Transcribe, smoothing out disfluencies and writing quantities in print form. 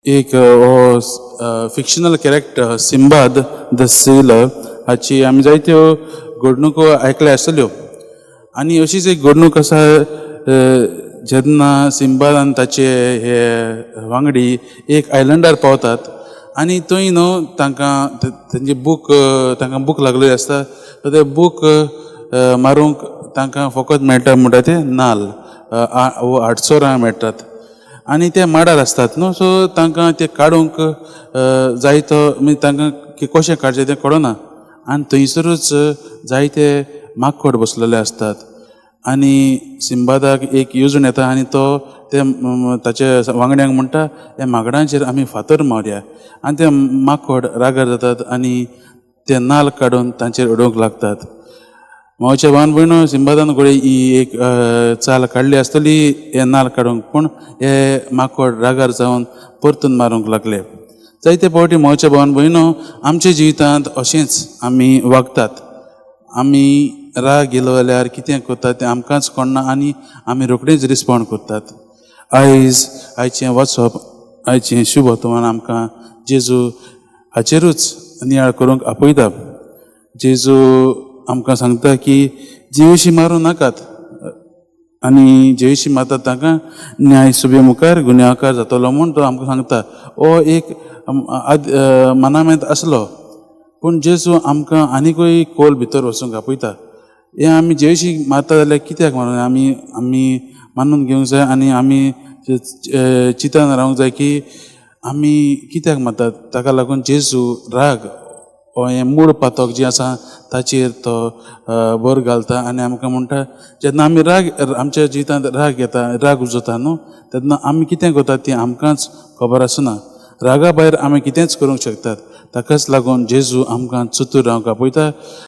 एक हो fictional character Sinbad the sailor हाची आमी जायत्यो घडणुको आयकल्या आसतल्यो. आनी अशीच एक घडणूक आसा, जेन्ना सिंबाद आनी ताचे हे वांगडी एक आयलंडार पावतात आनी थंय न्हू तांकां तेंचे बूक, तांकां भूक लागलेली आसता. सो ते भूक मारूंक तांकां फकत मेळटा म्हणटा ते नाल्ल वो आडसरां मेळटात आनी ते माडार आसतात न्हू. सो तांकां ते काडूंक जायतो, मागीर तांकां कशें काडचें तें कळना आनी थंयसरूच जायते माकोड बसलेले आसतात. आनी सिंबादाक एक येवजण येता आनी तो ते ताचे वांगड्यांक म्हणटा, ह्या माकडांचेर आमी फातर मारया. आनी ते माकोड रागार जातात आनी ते नाल्ल काडून तांचेर उडोवंक लागतात. मावच्या भावान भयणो, सिंबादान घडये ही एक चाल काडली आसतली हे नाल्ल काडूंक, पूण हे माकोड रागार जावन परतून मारूंक लागले. जायते फावटी, मावच्या भावान भयणो, आमच्या जिवितांत अशेंच आमी वागतात. आमी राग येयलो जाल्यार कितें करतात तें आमकांच कळना आनी आमी रोखडीच रिस्पोंड करतात. आयज आयचें वाचप, आयचें शुभ आमकां जेजू हाचेरूच नियाळ करूंक आपयता. जेजू आमकां सांगता की जिवेशी मारूं नाकात आनी जिवेशी मारतात तांकां न्याय सभे मुखार गुन्यांवकार जातलो म्हूण तो आमकां सांगता. हो एक मनामेंत आसलो, पूण जेजू आमकां आनिकूय खोल भितर वचूंक आपयता. हें आमी जिवेशी मारता जाल्यार कित्याक मारूं? आमी मानून घेवंक जाय आनी आमी चिंतन रावंक जाय की आमी कित्याक मारतात. ताका लागून जेजू राग हो हें मूळ पातक जें आसा ताचेर तो भर घालता आनी आमकां म्हणटा, जेन्ना आमी राग, आमच्या जिवितांत राग येता, राग उजता न्हू, तेन्ना आमी कितें करतात तें आमकांच खबर आसना. रागा भायर आमी कितेंच करूंक शकतात. ताकाच लागून जेजू आमकां चतूर रावंक आपयता.